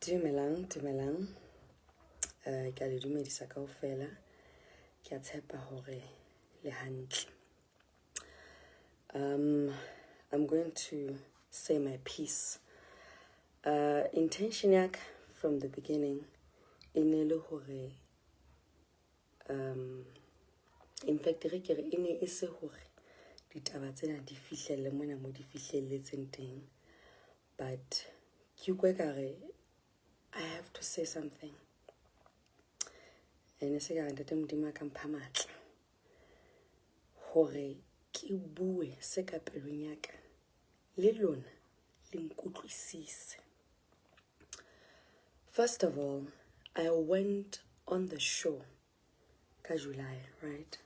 Dumelang, dumelang. Ke a le dumedisa kaofela. Ke a tshepa hore le hantle. I'm going to say my piece. Intention ya ka from the beginning e ne le hore, in fact, re ke re e ne e se hore ditaba tsena di fihlelle mona mo di fihlelletseng teng, but ke ukwe ka re I have to say something, and se ka re Ntate Modimo a ka mpha matla hore ke bue se ka pelong ya ka, le lona le nkutlwisise. First of all, I went on the show ka July, right?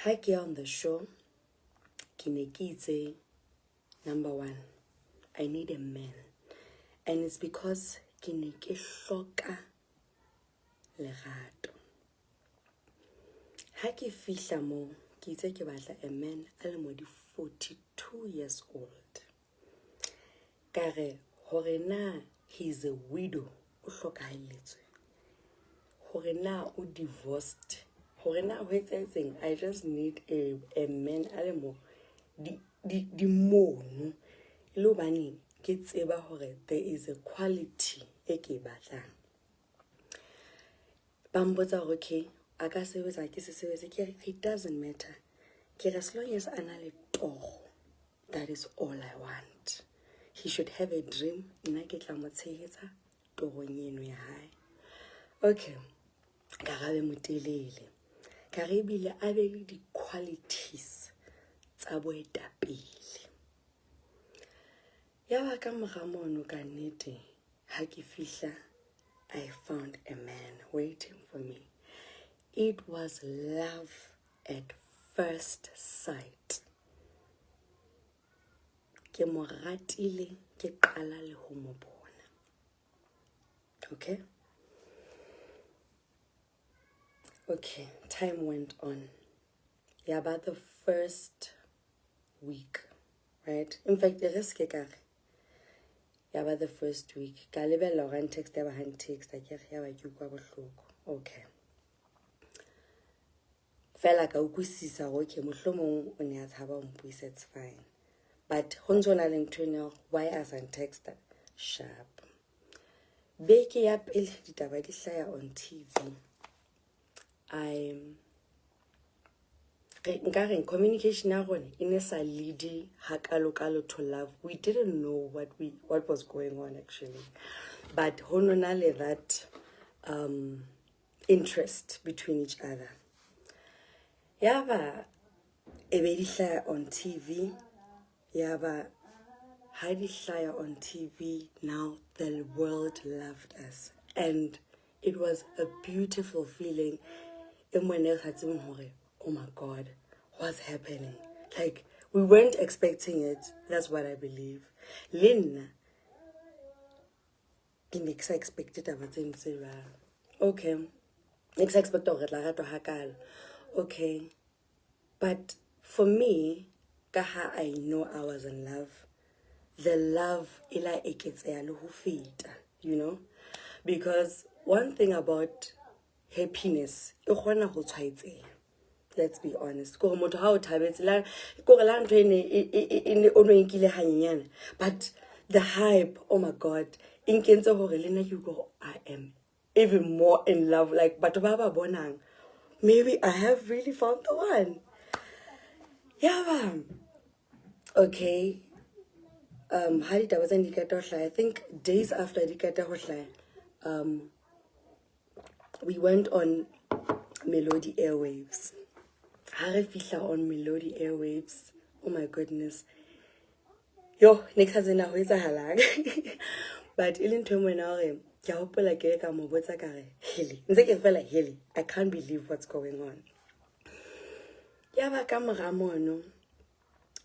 Ha ke ya on the show, ke ne ke itse, number one, I need a man, and it's because ke ne ke hloka lerato. Ha ke fihla moo, ke itse ke batla a man a lemo di 42 years old. Ka re hore na he's a widow, o hlokahalletswe, hore na o divorced, hore na ho etsahetseng, I just need a man a lemo di mono, e le hobane ke tseba hore there is a quality e ke e batlang. Ba mpotsa hore okay, a ka sebetsa, ke se sebetse. Ke re it doesn't matter. Ke re as long as a na le toro, that is all I want. He should have a dream, nna ke tla mo tshehetsa torong eno ya hae. Okay, ka ra be motelele, ka re ebile a be le di-qualities tsa boetapele. Ya ba ka mora mono, ka nnete, ha ke fihla, I found a man waiting for me. It was love at first sight. Ke mo ratile ke qala le ho mo bona. Okay, time went on. Ya ba the first week, right? In fact, e re se ke ka re ya ba the first week, ka lebella hore a ntext, ya ba ha ntext, a ke re ya ba ke utlwa bohloko. Okay, fela ka utlwisisa hore okay, mohlomong o ne a tshaba ho mpuisa, it's fine, but ho ntso na le ntho eno ya hore why a sa ntexta. Sharp, beke ya pele ditaba di hlaya on TV, I re nka reng, communication ya rona e ne sa lead hakalo-kalo to love. We didn't know what was going on actually, but ho no na le that interest between each other. Ya ba e be di hlaya on TV. Ya ba ha di hlaya on TV, now the world loved us, and it was a beautiful feeling e mone re sa tsebeng hore, oh my God, what's happening? Like, we weren't expecting it. That's what I believe. Le nna ke ne ke sa expecte taba tseno tse jwalo. Okay, ne ke sa expecte hore re tla ratwa hakalo. Okay, but for me, ka ha I know I was in love, the love e la eketseha le ho feta, because one thing about happiness, e kgona ho tshwaetseha. Let's be honest, kore motho ha o thabetse la kore la ntho e ne e ne o no e nkile hanyenyana, but the hype, oh my God, e nkentse hore le nna ke utlwe hore I am even more in love. Like, batho ba ba bonang, maybe I have really found the one. Yaba okay, ha ditaba tsena di qeta ho hlaha, I think days after di qeta ho hlaha, we went on Melody Airwaves. Ha re fihla on Melody Airwaves, oh my goodness, yo, ne ke sa tsena ho etsahalang, but e le ntho e mona hore ke a hopola ke ile ka mo botsa, ka re hele, ntse ke re fela hele, I can't believe what's going on. Ya ba ka mora mono,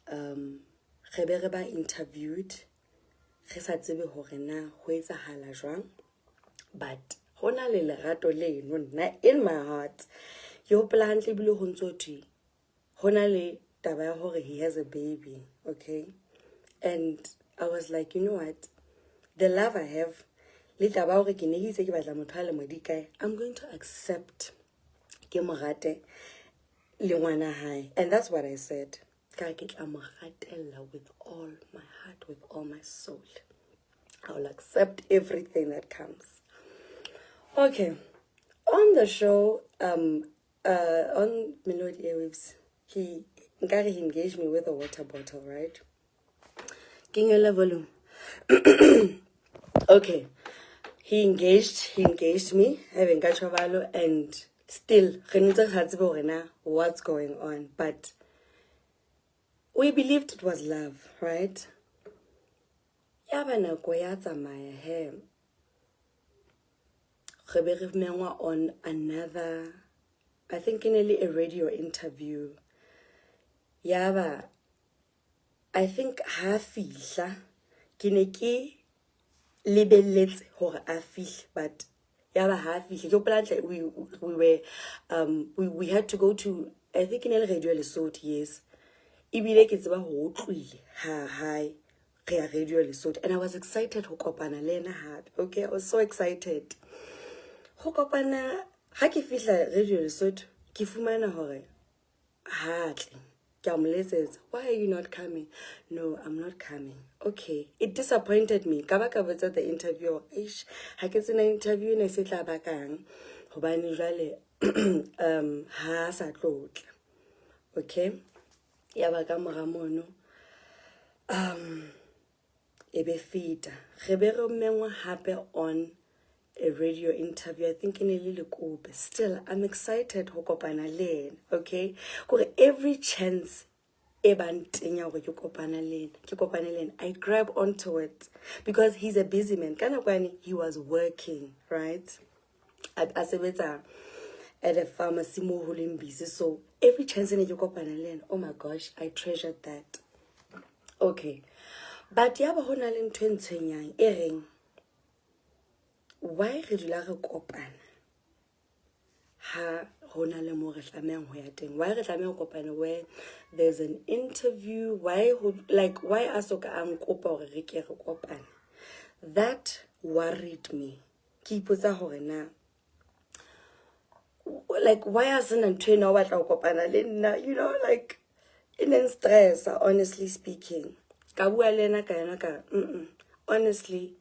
re be re ba interviewed, re sa tsebe hore na ho etsahala jwang, but ho na le lerato leno nna in my heart. Ke hopola hantle ebile ho ntso thwe ho na le taba ya hore he has a baby. Okay, and I was like, you know what, the love I have, Le taba hore ke ne ke itse ke batla motho a lemo di kae, I'm going to accept, ke mo rate le ngwana hae. And that's what I said. Ka re ke tla mo ratella with all my heart, with all my soul. I will accept everything that comes. Okay. On the show, on Melody Airwaves, he nkare he engaged me with a water bottle, right? King volume. Okay. He engaged me, having Gachavalo, and still re ntse re sa tsebe hore na what's going on, but we believed it was love, right? Ya ba nako ya tsamaya he, re be re mengwa on another, I think e ne le a radio interview. Ya ba I think ha fihla, ke ne ke lebelletse hore a fihle, but ya ba ha fihle. Ke hopola hantle, we were we had to go to, I think e ne le Radio Lesotho, yes. Ebile ke tseba hore o tlohile ha hae, re ya Radio Lesotho, and I was excited ho kopana le yena hape. Okay, I was so excited ho kopana. Ha ke fihla Radio Lesotho, ke fumana hore ha tle. Ke a mo letsetsa, "Why are you not coming?" "No, I'm not coming." Okay, it disappointed me. Ka ba ka botsa the interview, eish, ha ke tsena interview ene se tla bakang hobane jwale ha a sa tlo tla. Okay, ya ba ka mora mono e be feta, re be re mengwa hape on a radio interview. I think e ne le Lekope. Still I'm excited ho kopana le ena. Okay, kore every chance e bang teng ya hore ke kopana le ena, ke kopane le ena, I grab onto it because he's a busy man. Ka nako yane he was working, right? A sebetsa at a pharmacy mo ho leng busy. So every chance ne ke kopana le ena, oh my gosh, I treasured that. Okay, but ya ba ho na le ntho e ntshwenyang e reng, why re dula re kopana ha ho na le mo re tlamehang ho ya teng? Why re tlameha ho kopana where there's an interview? Why ho, like, why a so ka a nkopa hore re ke re kopane? That worried me. Ke ipotsa hore na, like, why a sena ntho ena, o batla ho kopana le nna? Like, e neng stress, honestly speaking. Ka bua le ena ka yona, ka re, Honestly,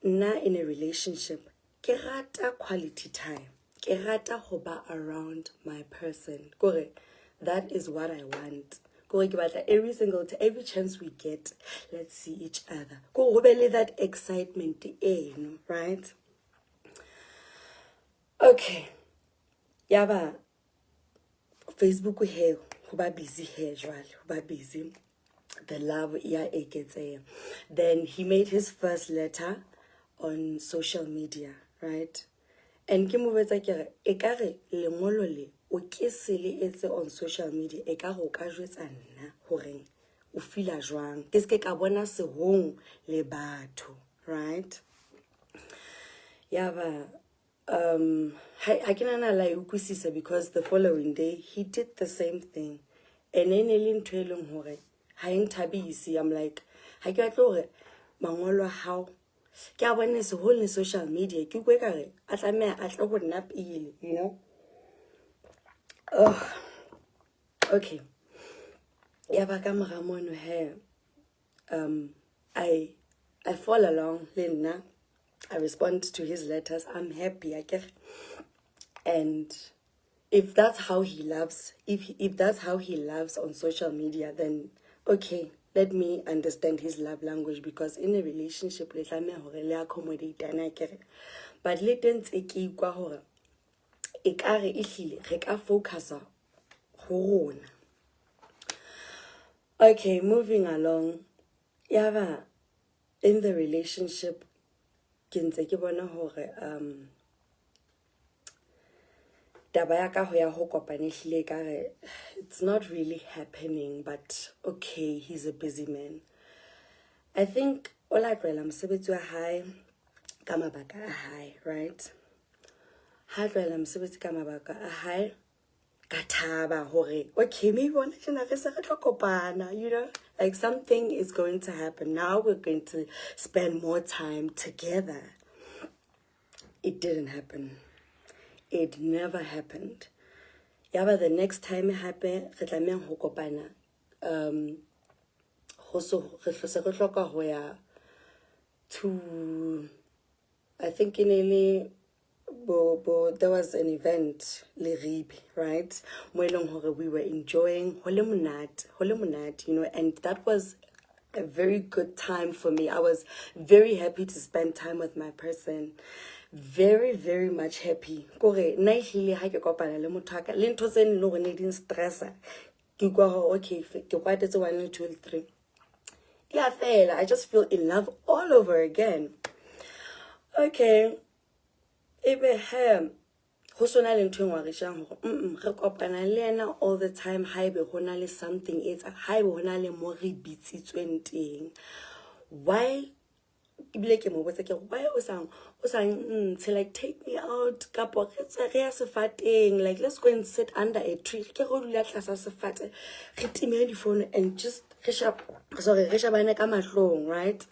nna in a relationship ke rata quality time, ke rata ho ba around my person. Kore that is what I want. Kore ke batla every chance we get, let's see each other, kore ho be le that excitement eno, right? Okay, ya ba Facebook he, ho ba busy he jwale, ho ba busy, the love ya eketseha. Then he made his first letter on social media, right? And ke mo botsa, ke re, ekare lengolo le o ke se le etse on social media, ekare o ka jwetsa nna horeng o feela jwang, ke seke ka bona sehong le batho, right? Ya ba ha ke nana la e utlwisisa, because the following day he did the same thing, and e ne le ntho e leng hore ha e nthabise. I'm like, ha ke batle hore mangolo a hao ke a bone seholo le social media. Ke ukwe ka re a tlameha a tle ho nna pele. Oh, okay, ya ba ka mora mono he, I fall along le nna. I respond to his letters. I'm happy, akere? And if that's how he loves, if that's how he loves on social media, then okay, let me understand his love language, because in a relationship le tlameha hore le accommodate akere? But le teng tse ke ikwa hore ekare ehlile re ka focusa ho rona. Okay, moving along. Ya ba in the relationship ke ntse ke bona hore taba ya ka ho ya ho kopana ehlile ekare it's not really happening, but okay, he's a busy man. I think o la tlohela mosebetsi wa hae ka mabaka a hae, right? Ha tlohela mosebetsi ka mabaka a hae, ka thaba hore okay, maybe bona tjena re se re tlo kopana, like something is going to happen now, we're going to spend more time together. It didn't happen. It never happened. Yaba the next time hape re tlamehang ho kopana, go so re se re hloka ho ya to, I think, in le bo there was an event Leribe, right, mo e leng hore we were enjoying ho le monate, ho le monate, and that was a very good time for me. I was very happy to spend time with my person. Very, very much happy. Kore nna ehlile ha ke kopana le motho wa ka, le ntho tse neng le hore ne di nstressa, ke utlwa hore okay, ke kwatetse one le two le three, di a fela. I just feel in love all over again. Okay, ebe he ho sona le ntho e ngwarisang hore re kopana le yena all the time haebe ho na le something etsa, haebe ho na le mo re bitsitsweng teng. Why? Ebile ke mo botsa ke re, why o sa ntshe, like, take me out, kapo re tswe re ya sefateng, like, let's go and sit under a tree, ke re dula tlasa sefate, re time difono and just re shap sorry re shabane ka mahlong, right?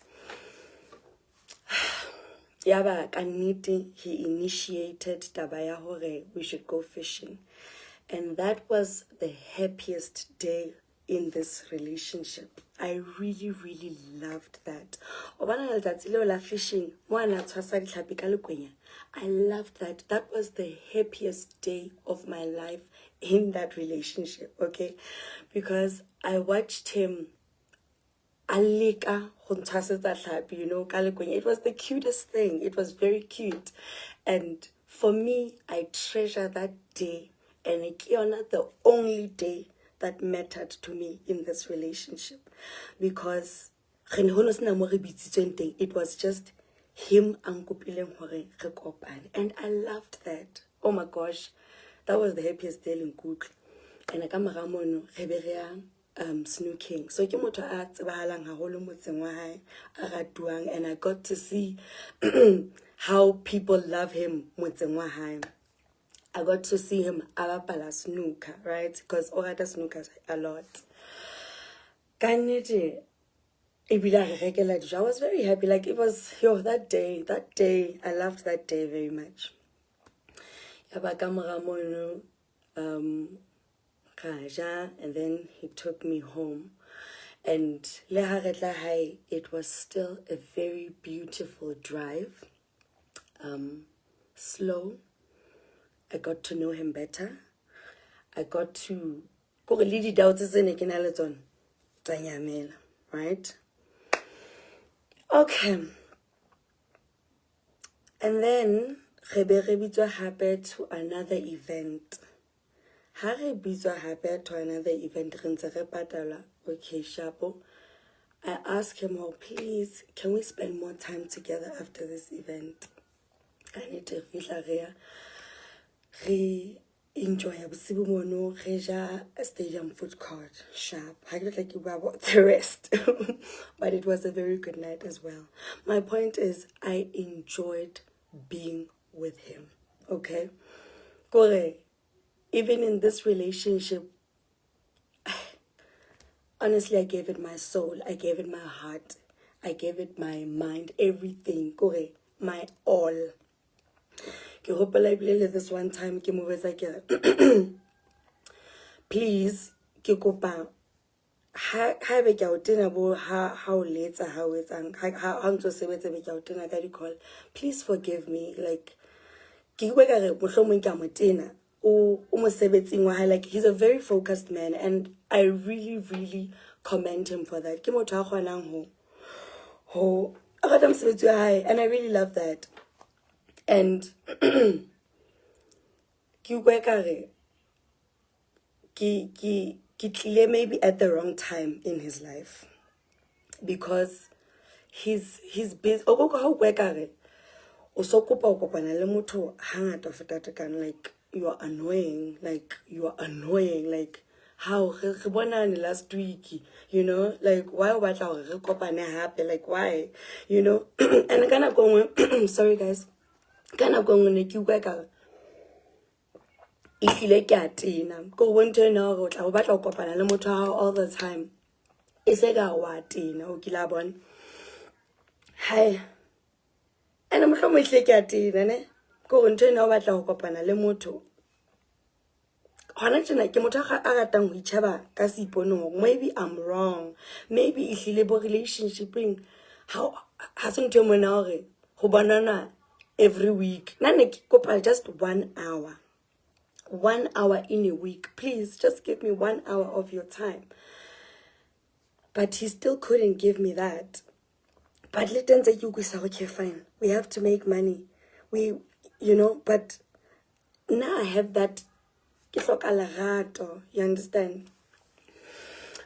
Yaba ka nnete he initiated taba ya hore we should go fishing, and that was the happiest day in this relationship. I really, really loved that. O bona letsatsi leo la fishing mo a na tshwasa ditlhapi ka lekwenya, I loved that. That was the happiest day of my life in that relationship, okay, because I watched him a leka go ntshwasetsa tlhapi ka lekwenya. It was the cutest thing. It was very cute, and for me, I treasure that day, and ke yona the only day that mattered to me in this relationship, because re ne ho no sena mo re bitsitsweng teng. It was just him a nkopileng hore re kopane, and I loved that. Oh my gosh, that was the happiest day le nkutlwe. And ka mora mono re be re ya snooking. So ke motho a tsebahalang haholo motseng wa hae, a ratuang, and I got to see how people love him motseng wa hae. I got to see him a bapala snooker, right, because o rata snooker a lot. Ka nnete ebile a re rekela dijo. I was very happy. Like, it was, yo, that day, I loved that day very much. Yaba ka mora mono ra ja, and then he took me home, and le ha re tla hae, it was still a very beautiful drive, slow. I got to know him better. I got to kore le di-doubts tse ne ke na le tsona tsa nyamela, right? Okay, and then re be re bitswa hape to another event. Ha re bitswa hape to another event, re ntse re patalwa, okay, shapo. I ask him, "Oh, please, can we spend more time together after this event?" Ka nnete re fihla re ya re enjoya bosibu mono, re ja Stadium Food Court, sharp. Ha ke tla ke bua about the rest, but it was a very good night as well. My point is, I enjoyed being with him, okay? Kore even in this relationship, honestly, I gave it my soul, I gave it my heart, I gave it my mind, everything, kore my all. Ke hopola ebile le this one time ke mo botsa ke re, "Please, ke kopa ha ebe ke a o tena bo ha o letsa, ha o etsang, ha o ntso sebetsa, be ke a o tena ka di-call, please forgive me." Like, ke kwe ka re mohlomong ke a mo tena, o mosebetsing wa hae. Like, he's a very focused man, and I really, really commend him for that. Ke motho a kgonang ho a rata mosebetsi wa hae, and I really love that. And ke utlwa ekare ke tlile maybe at the wrong time in his life, because he's busy. O ko ha o kwa ekare o so kopa o kopana le motho hangata ho feta tekano. Like, you are annoying. Like, you are annoying. Like, how re bonane last week? Like, why o batla hore re kopane hape? Like, why? And ka nako nngwe, sorry guys, ka nako nngwe ne ke utlwa ekare ehlile ke a tena, ke go ntho ena hore o tla o batla ho kopana le motho wa hao all the time, e se ka wa tena. O kile a bona hae, ene mohlomong ehlile ke a tena ne. Ke hore ntho ena o batla ho kopana le motho hona tjena, ke motho a ratang ho itjheba ka seiponong. Maybe I'm wrong, maybe ehlile bo relationshipeng ha se ntho e mona hore ho bonana every week. Nna ne ke kopa just one hour, one hour in a week. Please just give me one hour of your time. But he still couldn't give me that. But le teng tse ke utlwisisa, okay, fine, we have to make money, we you know but now I have that ke hloka lerato, you understand?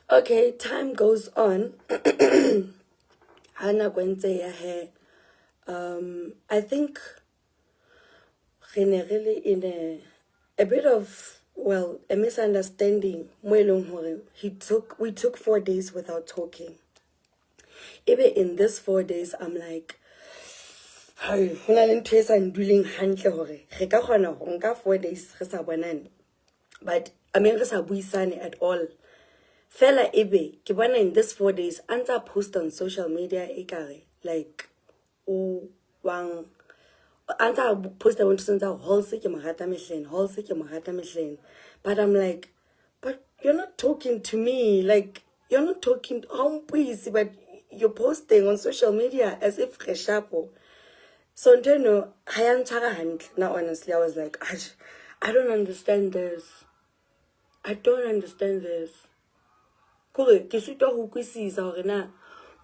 Okay, time goes on. Ha nako e ntse ya he, I think re ne re le in a bit of, well, a misunderstanding mo e leng hore he took we took 4 days without talking. Ebe in this 4 days I'm like, hai, ho na le ntho e sa nduleng hantle hore re ka kgona ho nka 4 days re sa bonane, but I mean, re sa buisane at all fela. Ebe ke bona in this 4 days a ntsa post on social media ekare like o wang a ntsa posta bo ntho tsa Halls, ke mo rata mehleng, Halls, ke mo rata mehleng. But I'm like, but you're not talking to me, like you're not talking, ha o mpuise, but you're posting on social media as if re shapo. So ntho eno ha ya ntshwara hantle. Now honestly, I was like, I don't understand this, I don't understand this. Kore ke sitwa ho utlwisisa hore na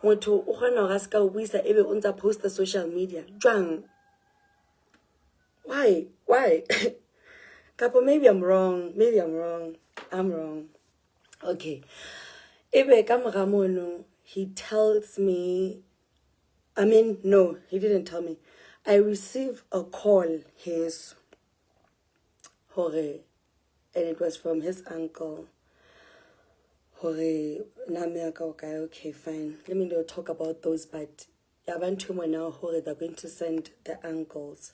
motho o kgona hore a se ka o buisa ebe o ntsa posta social media jwang. Why? Kapo maybe I'm wrong, maybe I'm wrong, I'm wrong. Okay, ebe ka mora mono he tells me, I mean, no, he didn't tell me, I receive a call his hore, and it was from his uncle, hore na mme ya ka o kae. Okay, fine, let me not talk about those. But ya ba ntho mona hore they're going to send the uncles.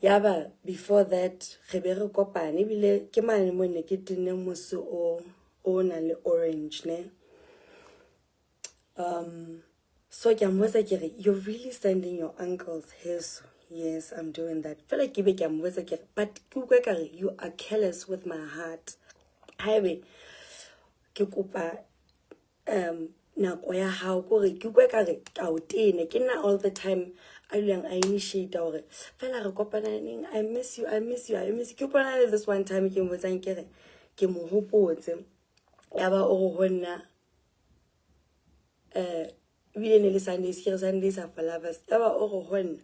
Yaba before that re be re kopane, ebile ke mane mo ne ke tenne mose o nang le orange ne. So ke a mmotsa ke re, "You're really sending your uncles heso?" "Yes, I'm doing that." Fela ke be ke a mmotsa ke re, but ke utlwa ka re you are careless with my heart. Haebe ke kopa nako ya hao, kore ke utlwa ka re ka o tene. Ke nna all the time a dulang a initiate hore fela re kopana neng, I miss you, I miss you, I miss you. Ke kopana le this one time ke mmotsang ke re ke mo hopotse, yaba o re ho nna, ebile ne le Sundays, ke re Sundays are for lovers, yaba o re ho nna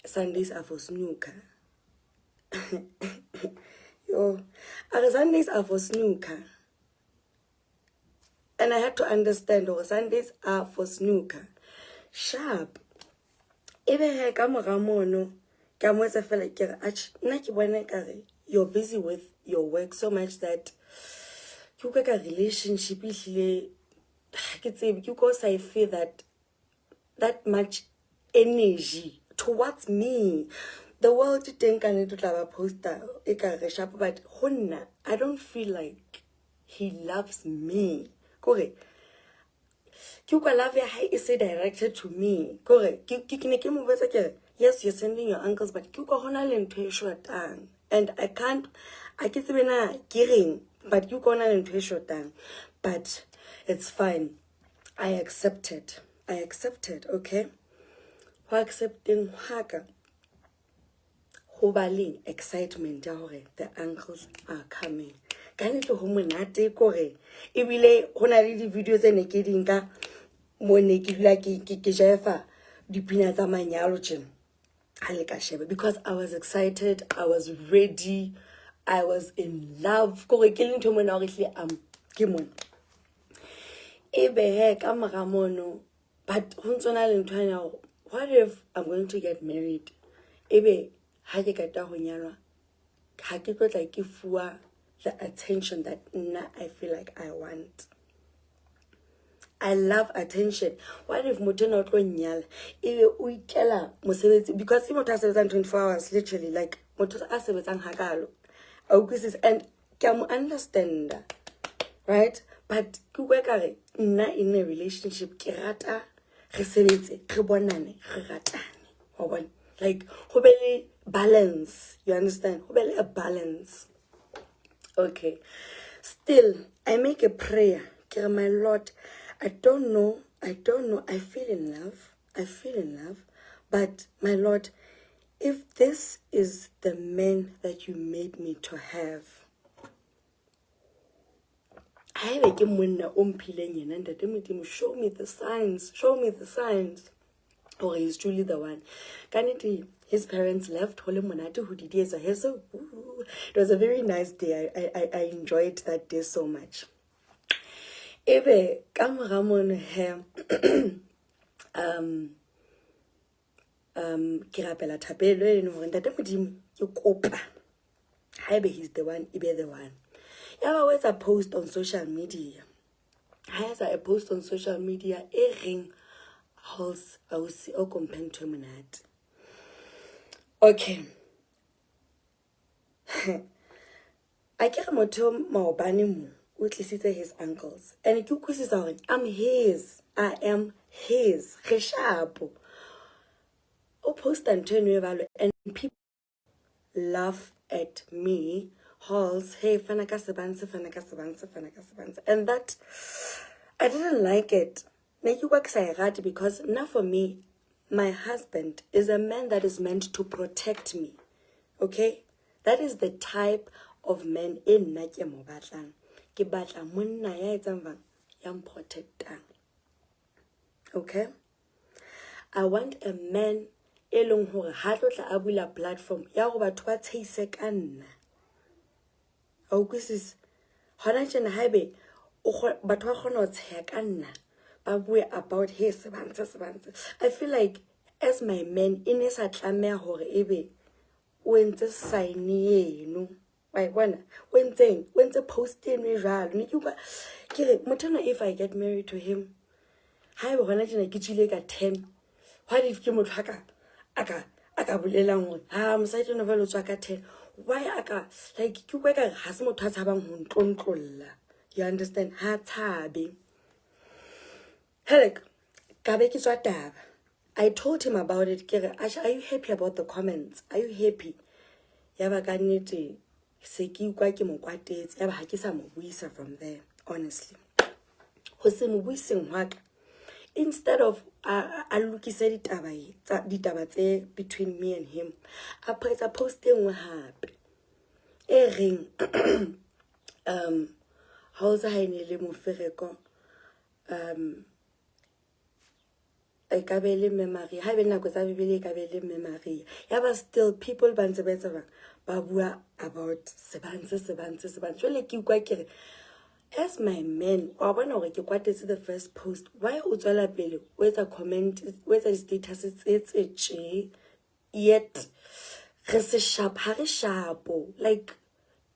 Sundays are for snooker. Yo, a re Sundays are for snooker, and I had to understand hore Sundays are for snooker. Sharp. Ebe he ka mora mono ke a mo etsa fela ke re, atjhe, nna ke bona ekare you're busy with your work so much that ke utlwa ka relationship ehlile ha ke tsebe, ke utlwa o sa e fe that much energy towards me. The world teng ka nnete o tla ba poster e ka re sharp, but ho nna I don't feel like he loves me. Kore ke utlwa love ya hae e se directed to me. Kore ke ne ke mo botsa ke re, yes, you're sending your uncles, but ke utlwa hona le ntho e shotang and I can't, a ke tsebe na ke reng, but ke utlwa hona le ntho e shotang. But it's fine, I accepted, I accepted. Okay, ho accepteng hwa ka ho ba le excitement ya hore the uncles are coming. Ka nnete ho monate kore ebile ho na le di-video tse ne ke di nka mo ne ke dula ke jefa dipina tsa manyalo tjena ha le ka sheba, because I was excited, I was ready, I was in love. Kore ke le ntho mona hore ehlile am ke mona. Ebe he ka mora mono, but ho ntso na le ntho ya hore what if I'm going to get married, ebe ha ke qeta ho nyalwa ha ke tlo tla ke fuwa the attention that nna I feel like I want. I love attention. What if motho ena o tlo nnyala ebe o ikela mosebetsi, because ke motho a sebetsang 24 hours literally, like motho a sebetsang hakalo, a utlwisisa, and ke a mo understanda, right? But ke utlwa ka re nna in a relationship ke rata re sebetse, re bonane, re ratane, wa bona. Like ho be le balance, you understand? Ho be le a balance. Okay, still I make a prayer. Ke re, "My Lord, I don't know, I don't know. I feel in love, I feel in love, but my Lord, if this is the man that you made me to have, haebe ke monna o mphileng yena, Ntate Modimo, show me the signs, show me the signs or he's truly the one." Ka nnete, his parents left ho le monate, ho didietswa heso. It was a very nice day. I enjoyed that day so much. Ebe ka mora mono he, ke rapela thapelo e leng hore, "Ntate Modimo, ke kopa haebe he's the one, e be the one." Yaba o etsa post on social media. Ha etsa a post on social media e reng, "Halls, ausi o ko mphe ntho e monate." Okay, a ke re motho maobane mo o tlisitse his uncles, and ke utlwisisa hore I'm his, I am his, re shapo. O posta ntho eno e balo and people laugh at me. "Halls, hey, fana ka sebanse, fana ka sebanse, fana ka sebanse." And that, I didn't like it. Ne ke kwa ke sa e rate, because now for me, my husband is a man that is meant to protect me, okay? That is the type of man e nna ke mo batlang. Ke batla monna ya etsang bang, ya mprotectang, okay? I want a man e leng hore ha tlo tla a bula platform ya hore batho ba tsheise ka nna. A utlwisisa? Hona tjena haebe batho ba kgona ho tsheha ka nna, ba bue about he sebantse sebantse, I feel like as my man e ne sa tlameha hore ebe o entse sign eno, wa e bona, o entseng, o entse post eno e jwalo. Ne ke utlwa ke re motho enwa, if I get married to him, haeba hona tjena ke tswile ka 10, what if ke motho a ka bolelang hore ha mosadi eno jwale o tswa ka 10? Why a ka, like, ke utlwa ekare ha se motho a tshabang ho ntlontlolla, you understand? Ha tshabe. Helek, ka be ke tswa taba. I told him about it. Ke re, "Asha, are you happy about the comments? Are you happy?" Ya ba ka nnete se ke utlwa ke mo kwatetse. Ya ba ha ke sa mo buisa from there, honestly. Ho se mo buiseng hwa ka, instead of a lokise ditaba tse between me and him, a etsa post e nngwe hape e reng, ha o tsa ha e ne le mofereko, e ka be le Mme Maria, ha ebe nako tsa Bibele e ka be le Mme Maria. Ya ba still people ba ntse ba etsa bang, ba bua about sebantse sebantse sebantse. Jwale ke utlwa ke re, as my man, wa bona hore ke kwatetse the first post, why o tswela pele o etsa comment, o etsa di-status tse tje, yet re se sharp, ha re sharpo? Like,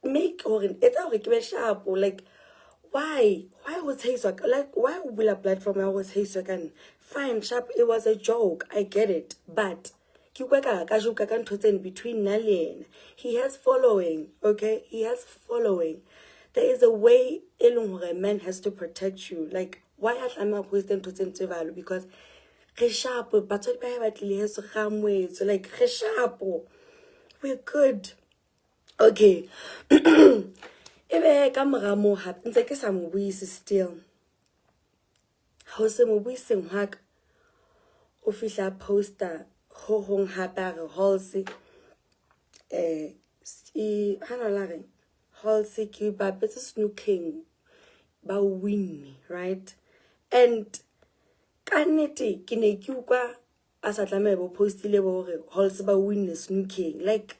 make hore etsa hore ke be sharpo. Like, why ho tshehiswa like, why o bula platform ya ho tshehiswa ka nna? Fine, sharp, it was a joke, I get it, but ke utlwa ka joke ka ntho tseno between nna le yena. He has following, okay? He has following. There is a way e leng hore a man has to protect you. Like, why a tlameha ho poste ntho tseno tse jwalo? Because re sharp, batswadi ba hae ba tlile heso, re amohetswe, like, re sharp, we're good, okay? Ebe ka mora moo hape ntse ke sa mo buise still. Ho se mo buiseng hwa ka, o fihla posta ho hong hape, a re Halls, hana la reng, Halls ke bapetse snookeng, ba winne, right? And ka nnete ke ne ke utlwa a sa tlameha bo postile bo hore Halls ba winne snookeng. Like,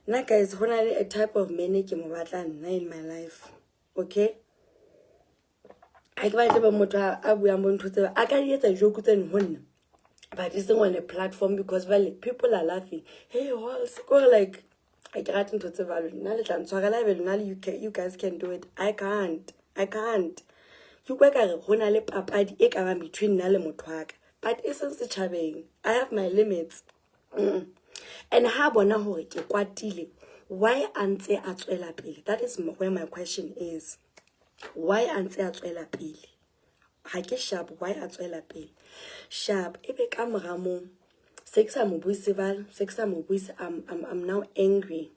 nna guys, ho na le a type of man e ke mo batlang nna in my life, okay? Ha ke batle ba motho a buang bo ntho tseo. A ka di etsa joke tseno ho nna, but e seng on a platform, because vale people are laughing, "Hey, Halls." Kore like, ha ke rate ntho tse jwalo nna. Le tla ntshwarela ebe lona le you guys can do it. I can't, I can't. Ke utlwa ekare ho na le papadi e ka bang between nna le motho wa ka, but e seng setjhabeng. I have my limits. And ha bona hore ke kwatile, why a ntse a tswela pele? That is where my question is. Why a ntse a tswela pele ha ke sharp? Why a tswela pele? Sharp. Ebe ka mora moo se Se ke sa mo buise val, se ke sa mo buise. I'm now angry.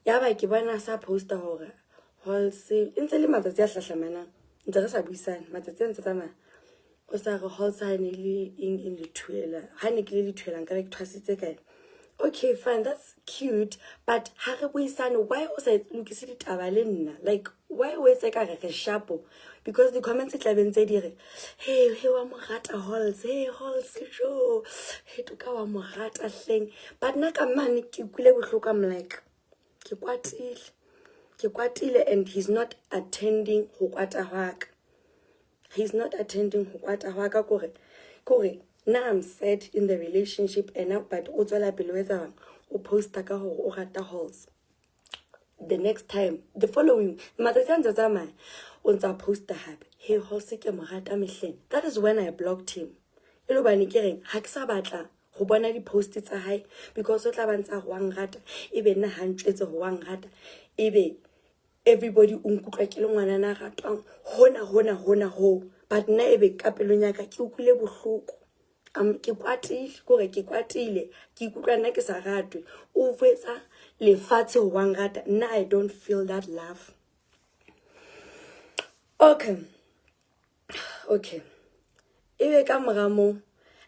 Ya ba ke bona sa posta hore Halls, e ntse le matsatsi a hlahlamanang ntse re sa buisane, matsatsi a ntse tsamaya, o sa re Halls ha ne le eng eng lethuela, ha ne ke le lethuela nkabe ke thwasitse kae. Okay, fine, that's cute, but ha re buisane, why o sa lokise ditaba le nna? Like, why o etse ka re re shapo? Because di-comments tla be ntse di re, "Hey, hey, wa mo rata Halls, hey Halls, jo hey Toka wa mo rata hleng." But nna ka mane ke utlwile bohloko. I'm like, ke kwatile, ke kwatile, and he's not attending ho kwata hwa ka. He's not attending ho kwata hwa ka. Kore nna I'm sad in the relationship ena, but o tswela pele o etsa bang, o posta ka hore o rata Halls. The next time, the following matsatsi a ntse tsamaya, o ntsa posta hape, "Hey Halls, ke mo rata mehleng." That is when I blocked him, e le hobane ke reng, ha ke sa batla ho bona di-post tsa hae, because o tla ba ntsa re wa nrata, ebe nna ha ntjwetse ho wa nrata, ebe everybody o nkutlwa ke le ngwanana a ratwang hona hona hona ho, but nna ebe ka pelong ya ka ke utlwile bohloko. Ke kwatile, kore ke kwatile, ke ikutlwa nna ke sa ratwe. O fetsa lefatshe ho wa nrata, nna I don't feel that love. Okay, ebe ka mora moo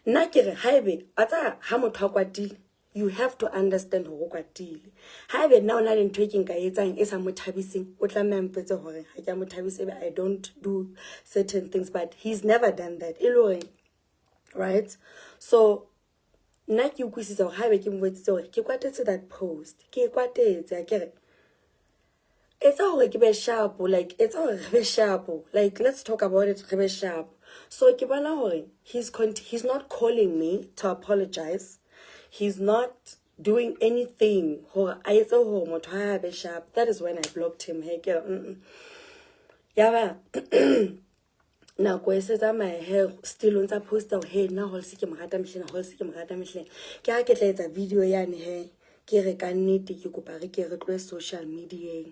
nna ke re, haebe wa tsaya, ha motho a kwatile, you have to understand hore o kwatile. Haebe nna o na le ntho e ke nka e etsang e sa mo thabiseng, o tlameha mpetse hore ha ke a mo thabise, ebe I don't do certain things, but he's never done that, e le horeng, right? So nna ke utlwisisa hore haebe ke mo botsitse hore ke kwatetse that post, ke e kwatetse, a ke re etsa hore ke be sharp, like etsa hore re be sharp, like let's talk about it, re be sharp. So ke bona hore he's not calling me to apologize, he's not doing anything hore a etse hore motho ha a be sharp. That is when I blocked him. He ke re, Ya ba nako e se tsamaya he, still o ntsa posta hore, "Hey, nna Halls ke mo rata mehleng, Halls ke mo rata mehleng." Ke ha ke tla etsa video yane he, ke re ka nnete ke kopa re ke re tlohe social medieng,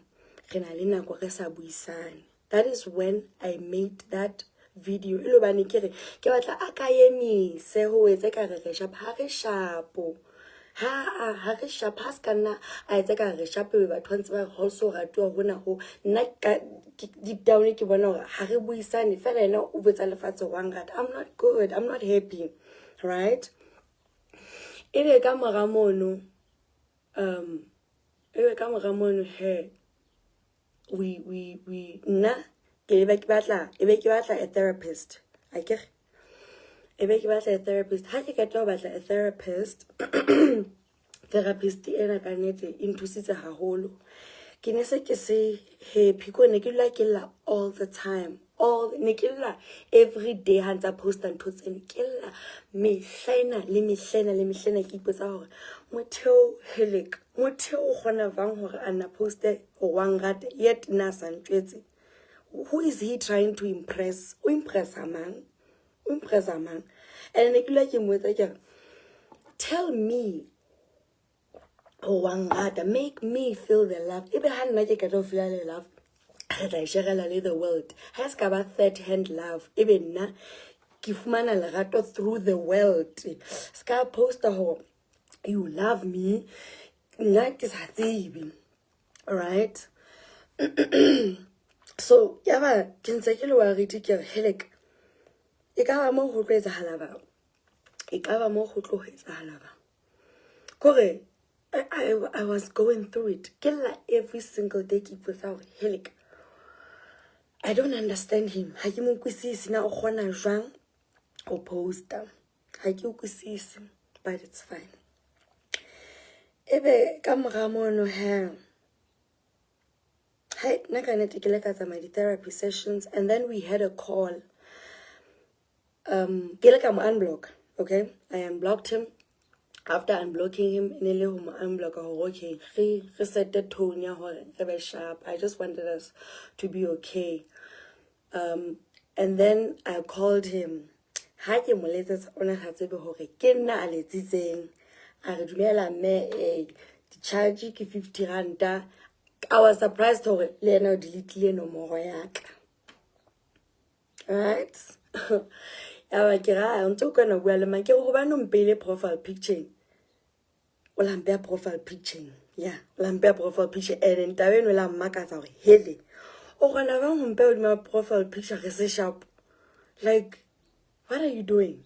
re na le nako re sa buisane. That is when I made that video, e le hobane ke re ke batla a ka emise ho etse ka re re sharp. Ha re sharp, ha re sharp. Ha se ka nna a etse ka re sharp, ebe batho ba ntse ba re Halls o ratuwa hona ho nna deep down ke bona hore ha re buisane fela, yena o botsa lefatshe wa nrata. I'm not good, I'm not happy, right? Ebe ka mora mono, ebe ka mora mono he, we nna ke be ke batla, ebe ke batla a therapist akere, ebe ke batla a therapist. Ha ke qeta ho batla a therapist, therapist ena ka nnete e nthusitse haholo. Ke ne se ke se happy, ko ne ke dula ke lla all the time, all ne ke lla every day. Ha ntsa posta ntho tseno, ke lla mehlaena le mehlaena le mehlaena. Ke ipotsa hore motho helek, motho o kgona jwang hore a nna poste hore wa nrata, yet nna a sa ntjwetse? Who is he trying to impress? O impressa mang? O impressa mang? And ne ke dula ke mo etsa ke re, "Tell me gore wa nrata, make me feel the love." Ebe ha nna ke qeta ho feela le love, re tla e sharela le the world. Ha e se ka ba third hand love, ebe nna ke fumana lerato through the world. Se ka posta hore you love me, nna ke sa tsebe, right? So yaba ke ntse ke le worried, ke re helek, e ka ba mo ho tlo etsahala ba, e ka ba mo ho tlo etsahala ba kore I was going through it, ke lla every single day, ke ipotsa hore helek, I don't understand him, ha ke mo utlwisise na o kgona jwang ho posta, ha ke utlwisise, but it's fine. Ebe ka mora mono he, hai, nna ka nnete ke le ka tsamaya di-therapy sessions, and then we had a call. Ke le ka mo unblock. Okay, I unblocked him. After unblocking him, e ne le ho mo unblocka hore okay, re sete tone ya hore re be sharp. I just wanted us to be okay. And then I called him. Ha ke mo letsetsa, o ne sa tsebe hore ke nna a letsitseng. A re, "Dumela mme, di-charge ke 50 ranta." I was surprised hore le yena o deletile nomoro ya ka, right? Ya ba ke ra o ntse o kana bua le mang? Ke re hobane o mpeile profile picture, o la mpeya profile picture, ya o la mpeya profile picture. And taba eno e la mmakatsa gore hele, o kgona bang ho mpeya hodima profile picture re se sharp? Like, what are you doing?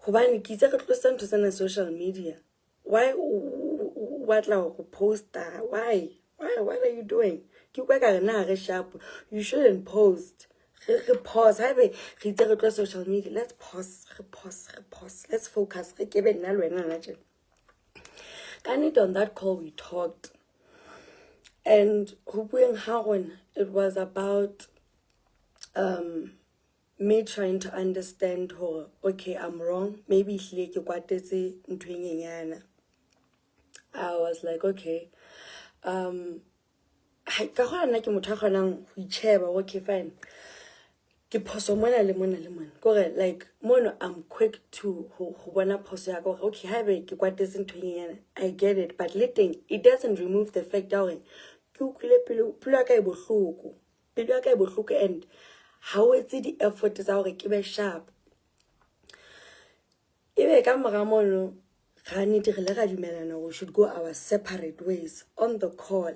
Hobane ke itse re tlosa ntho tsena social media. Why o batla go posta? Why what are you doing? Ke kwa ka re na re sharp, you shouldn't post. Re pause. Haebe re itse re tlo social media, let's pause, re pause, re pause, let's focus, re kebe nna le wena na tjena. Ka nnete, on that call we talked, and ho bueng ha rona, it was about me trying to understand hore okay, I'm wrong, maybe ehlile ke kwatetse ntho e nyenyana. I was like, okay, ka gona nna ke motho a kgonang ho itjheba, okay, fine, ke phoso mona le mona le mona. Kore like mono I'm quick to ho bona phoso ya ka gore okay, haebe ke kwatetse ntho e nyenyana, I get it, but le teng it doesn't remove the fact ya hore ke utlwile pelo ya ka e bohloko, pelo ya ka e bohloko, and ha o etse di-effort tsa hore ke be sharp. Ebe ka mora mono, ga nnete re le ra dumelana gore we should go our separate ways on the call.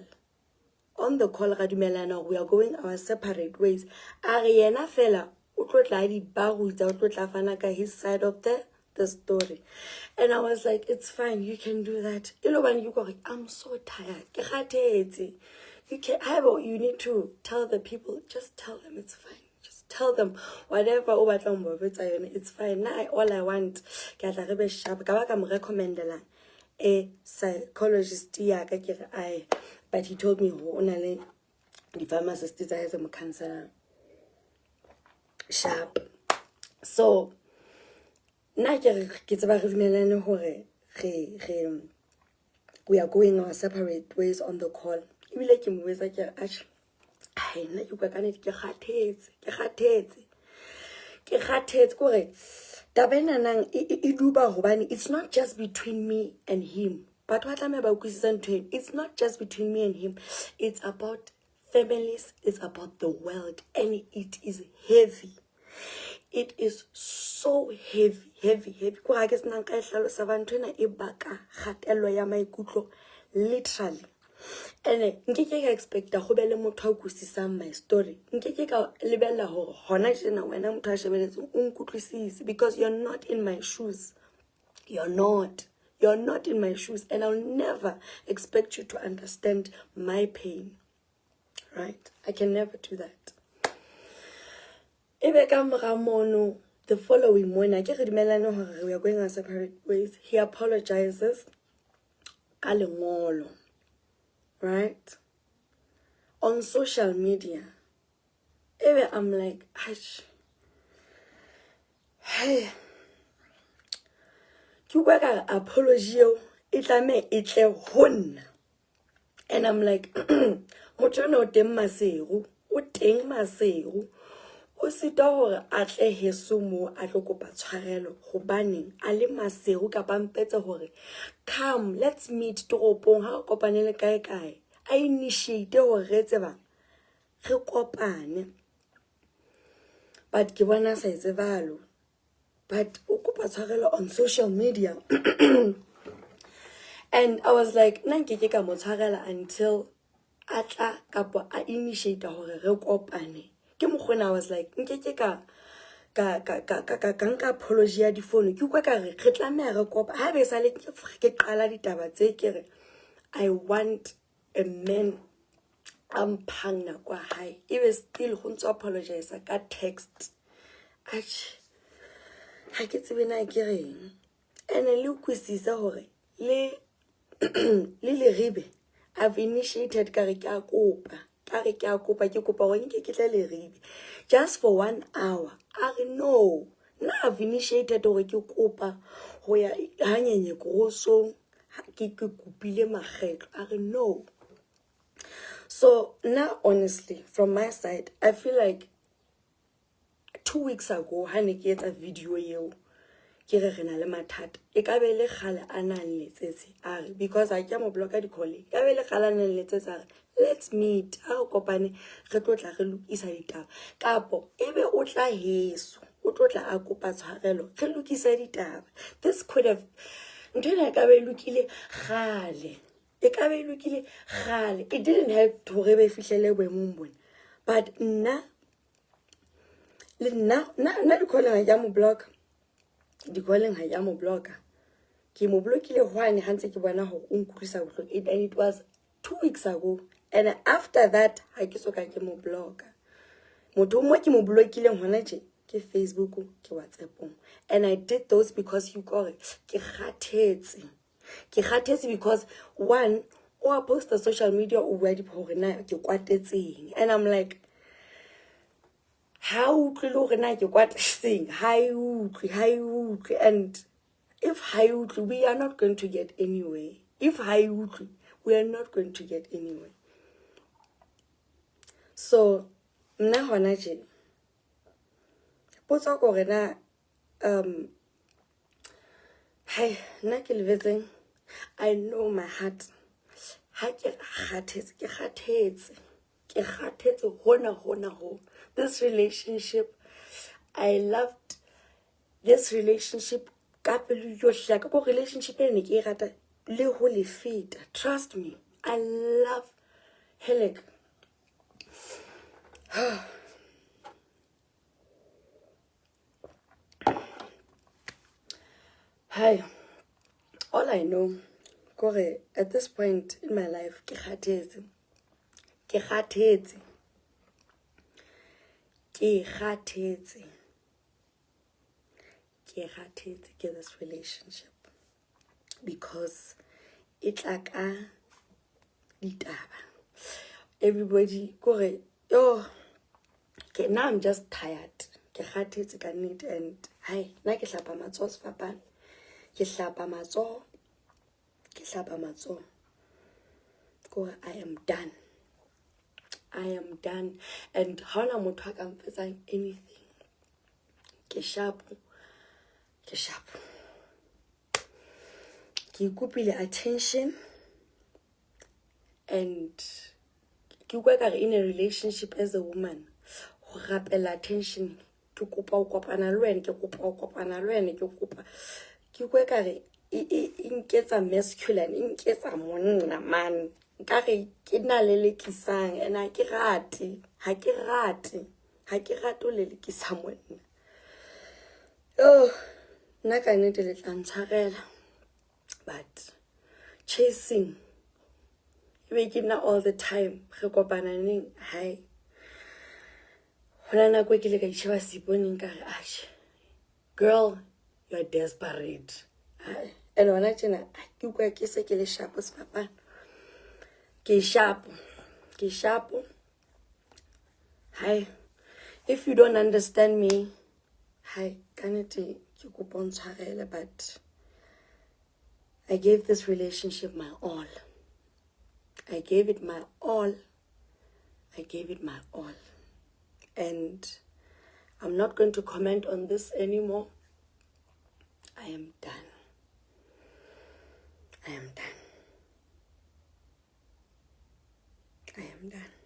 On the call ra dumelana gore we are going our separate ways. A re yena fela o tlo tla a di barutsa, o tlo tla fana ka his side of the story. And I was like, it's fine, you can do that. E le hobane ke gore I'm so tired, ke kgathetse. You can, haeba you need to tell the people, just tell them, it's fine. Just tell them whatever o batlang ho ba jwetsa yona, it's fine. Nna all I want, ke atla re be sharp. Ka ba ka mo recommendela a psychologist ya ka, ke re ae, but he told me hore o na le di-pharmacist tsa hae tse mo counselang sharp. So nna ke re ke tseba re dumellane hore re we are going our separate ways on the call. Ebile ke mo jwetsa ke re, atjhe, hai, nna ke utlwa ka nnete ke kgathetse, ke kgathetse, ke kgathetse. Ke hore taba enanang e duba hobane it's not just between me and him. Batho ba tlameha ba utlwisisa ntho eno. It's not just between me and him, it's about families, it's about the world, and it is heavy. It is so heavy, heavy, heavy. Ko ga ke senang ka e hlalosa ba ntho ena e baka kgatello ya maikutlo literally. Ene nkeke ka expecta go be le motho a utlwisisang my story. Nkeke ka lebella hore hona tjena wena motho a shebeletseng o nkutlwisise, because you're not in my shoes. You're not in my shoes, and I'll never expect you to understand my pain, right? I can never do that. Ebe ka mora mono, the following morning, ke re dumellane hore we are going our separate ways. He apologizes ka lengolo, right, on social media. Ebe I'm like, atjhe, hey, ke utlwa ka re apology eo e tlameha e tle ho nna. And I'm like, motho enwa o teng Maseru, o teng Maseru, o sitwa hore a tle heso mo a tlo kopa tshwarelo hobaneng a le Maseru, kapa mpetse hore come, let's meet toropong, ha re kopanele kae kae, a initiate hore re tseba re kopane. But ke bona sa etse jwalo, but o kopa tshwarelo on social media. And I was like, nna nkeke ka mo tshwarela until a tla kapa a initiate hore re kopane. Ke mokgona I was like, nkeke ka nka apology ya difono. Ke utlwa ka re re tlameha re kopa. Haebe sale ke qala ditaba tse, ke re I want a man a mphang nako ya hae, ebe still ho ntso apologize ka text. Atjhe, ha ke tsebe na ke reng. Ene le utlwisise hore le Leribe I've initiated, ka re ke a kopa, ka re ke a kopa, ke kopa hore nke ke tle Leribe just for one hour. A re no. Nna I've initiated hore ke kopa ho ya hanyenye grosong, ke kopile makgetlo, a re no. So now, honestly, from my side, I feel like 2 weeks ago ha ne ke etsa video eo, Ke re re na le mathata. E ka be le kgale a nang letsetse a re, because ha ke a mo blocka di-call, e ka be le kgale a nang letsetse a re let's meet, ha re kopane re tlo tla re lokisa ditaba, kapo ebe o tla heso o tlo tla a kopa tshwarelo re lokise ditaba. This could have, ntho ena e ka be e lokile kgale, e ka be e lokile kgale. It didn't have to hore be fihlele boemong bona. But nna le nna nna di-calling ha ke a mo blocka, di-calling ha ke a mo blocka. Ke mo blockile hwane ha ntse ke bona hore o nkutlwisa bohloko, and it was 2 weeks ago, and after that ha ke soka ke mo blocka. Motho mo ke mo blockileng hona tje ke Facebook, ke WhatsAppong, and I did those because you kore ke kgathetse. Ke kgathetse because one, o a posta social media o bua hore na ke kwatetseng, and I'm like, ha o utlwile hore na ke kwatetseng, ha e utlwe, ha e utlwe. And if ha e utlwe, we are not going to get anywhere. If ha e utlwe, we are not going to get anywhere. So nna hona tje potso ko hore na hai nna ke lebetseng, I know my heart ha ke kgathetse, ke kgathetse, ke kgathetse hona hona ho this relationship. I loved this relationship ka pelo yohle ya ka, ko relationship e ne ke e rata le ho le feta. Trust me, I love Helek. Hi, all I know kore at this point in my life ke kgathetse, ke kgathetse, ke kgathetse, ke kgathetse ke this relationship, because e tla ka ditaba. Everybody kore yo, okay, now I'm just tired. Ke kgathetse ka nnete, and hai nna ke hlapa matsoho sefapano, ke hlapa matsoho, ke hlapa matsoho. Kore I am done, I am done, and ha hona motho a ka mfetsang anything. Ke sharp, ke sharp. Ke ikopile attention, and ke utlwa ekare in a relationship as a woman ho rapela attention, ke kopa ho kopana le wena, ke kopa ho kopana le wena, ke kopa, ke utlwa ekare e nketsa masculine, e nketsa monna man, nkare ke nna lelekisang, and ha ke rate, ha ke rate, ha ke rate ho lelekisa monna. Oh, nna ka nnete le tla ntshwarela, but chasing ebe ke nna all the time, re kopana neng, hai hona nako e ke ile ka itjheba seiponeng ka re, atjhe girl, you are desperate. And hona tjena ke utlwa ke se ke le sharp sefapano, ke sharp, ke sharp. Hai, if you don't understand me, hai ka nnete ke kopa o ntshwarele, but I gave this relationship my all. I gave it my all. I gave it my all. And I'm not going to comment on this anymore. I am done. I am done. I am done.